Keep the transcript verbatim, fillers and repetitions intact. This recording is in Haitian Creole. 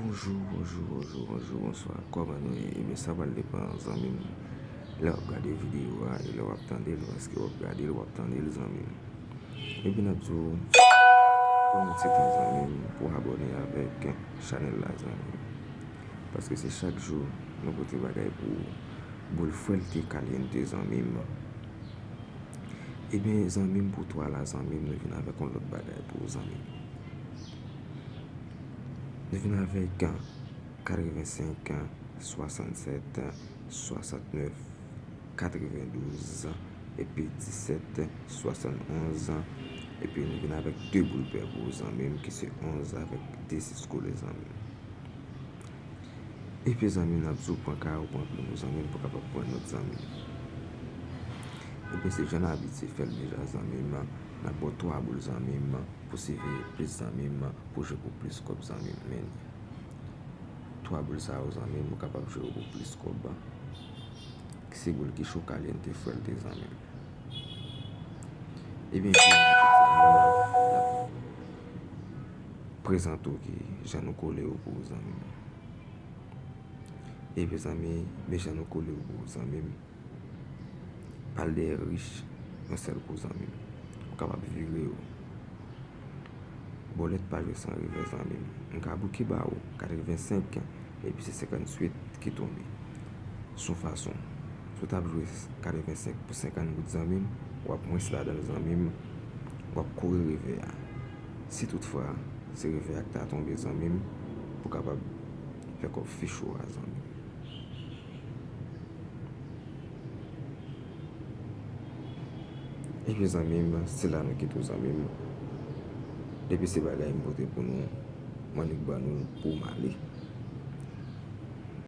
Bonjou, bonjou, bonjou, bonjou, bonswa. Kòman nou ye? Ebyen, sa pral depann, zanmi m, lè w ap gade videyo a e lè w ap tande l, paske w ap gade l, w ap tande l, zanmi m. Ebyen, n ap di w, pran yon ti tan, zanmi m, pou w abòne avèk chanèl la, zanmi m. Paske se chak jou nou pote bagay pou ou. Boul frèlte kalyente, zanmi m. Ebyen, zanmi m, pou twa la, zanmi m, nou vin avèk yon lòt bagay pou ou, zanmi m. Nou vin avèk katrevensenk, swasannsèt, swasantnèf, katrevendouz, epi disèt, swasannonz, epi nou vin avèk de boul pè pou ou, zanmi m, ki se onz avèk de sis koule, zanmi m. Epi, zanmi m, n ap di w pran kay ou, pran plim ou, zanmi m, pou kapab pran nòt, zanmi m. Ebyen, se jan n abitye fè l deja, zanmi m, n ap ba w twa boul, zanmi m, pou siveye plis, zanmi m, pou jwe pou plis kòb, zanmi m, men. Twa boul sa yo, zanmi m, ou kapab jwe pou plis kòb. Se boul ki cho kalyente frèlte, zanmi m. Ebyen, zanmi m, prezante w ki jan nou kole yo pou ou, zanmi m. Ebyen, zanmi, men jan nou kole yo pou ou, zanmi m. Pale de rich yon sèl kou, zanmi m. Ou kapab vire yo. Bòlèt pa jwe san revè, zanmi m. M ka bouke ba ou katrevensenk, epi se senkantuit ki tonbe. Sou fason, si w t ap jwe katrevensenk pou senkant goud, zanmi m, w ap mwens ladan l, zanmi m, w ap kouri revè a. Si toutfwa se revè a k ta tonbe, zanmi m, pou kapab fè kòb fich ou a, zanmi m. Ebyen, zanmi m, se la nou kite w, zanmi m. Depi se bagay m pote pou nou, m annik ban nou l pou m ale.